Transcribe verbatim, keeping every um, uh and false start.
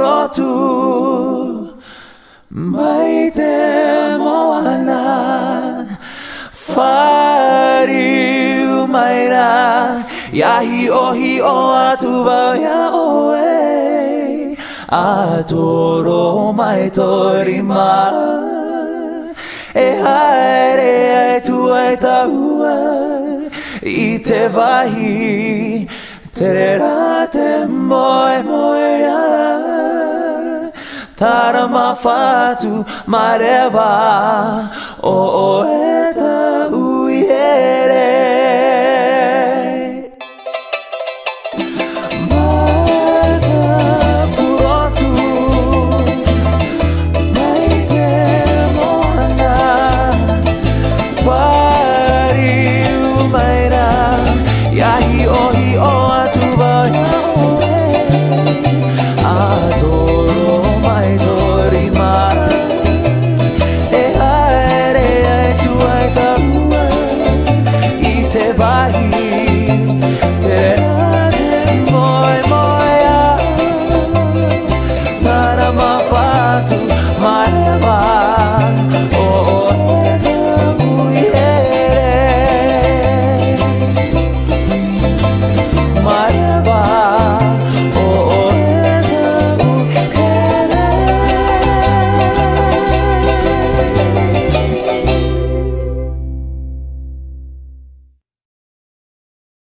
Lotu mai te moana, fāriu mai rā, ʻia hiʻohiʻo atu vau iā ʻoe, ʻa toro mai tō rima, e haere ai tuai tāua i te vāhi, terā te moemoeā. Tārama fatu mareva o ʻoe.